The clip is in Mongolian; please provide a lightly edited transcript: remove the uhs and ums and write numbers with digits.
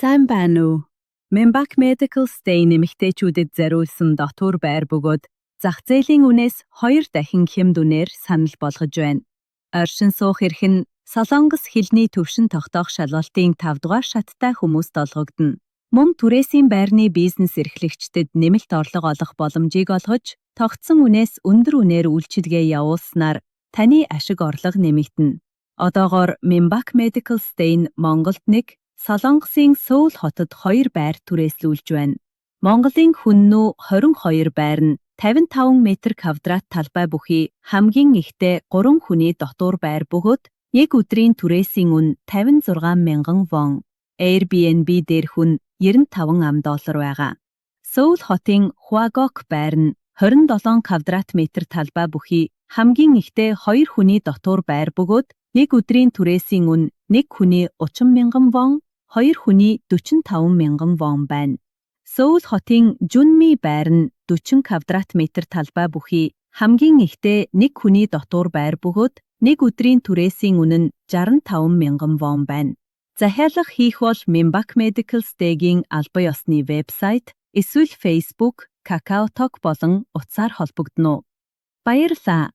Сайн байна уу? Membak Medical Stay эмэгтэйчүүдэд зориулсан дотуур байр бөгөөд зах зээлийн үнээс хоёр дахин хямд үнээр санал болгож байна. Оршин суух эрх нь Солонгос хэлний түвшин тогтоох шалгалтын 5 дугаар шаттай хүмүүст олгогдоно. Мөн түрээсийн байрны бизнес эрхлэгчдэд нэмэлт орлого олох боломжийг олгож, тогтсон үнээс өндөр үнээр үйлчилгээ явуулснаар таны ашиг орлого нэмэгдэнэ. Одоогоор Membak Medical Stay нь Монголд нэг, Солонгосын Сөүл хотод хоёр байр түрээслүүлж байна. Монголын Хүннү 22 байр нь 55 метр квадрат талбай бүхий хамгийн ихтэй 3 хүний дотуур байр бөгөөд нэг өдрийн түрээсийн үнэ 56 мянган вон. Airbnb дээрх үнэ 95 ам доллар байгаа. Сөүл хотын Хуагок байр нь 27 квадрат метр талбай бүхий хамгийн ихтэй 2 хүний дотуур байр бөгөөд нэг өдрийн түрээсийн үнэ нэг хүний 30 мянган вон, хоёр хүний 45 мянган вон байна. Сөүл хотын Жүнми байр нь 40 квадрат метр талбай бүхий хамгийн ихтэй нэг хүний дотуур байр бөгөөд нэг өдрийн түрээсийн үнэ нь 65 мянган вон байна. Захиалга хийх бол Membak Medical Stay-гийн албан ёсны вебсайт эсвэл Facebook, KakaoTalk болон утсаар холбогдоно уу. Баярлалаа.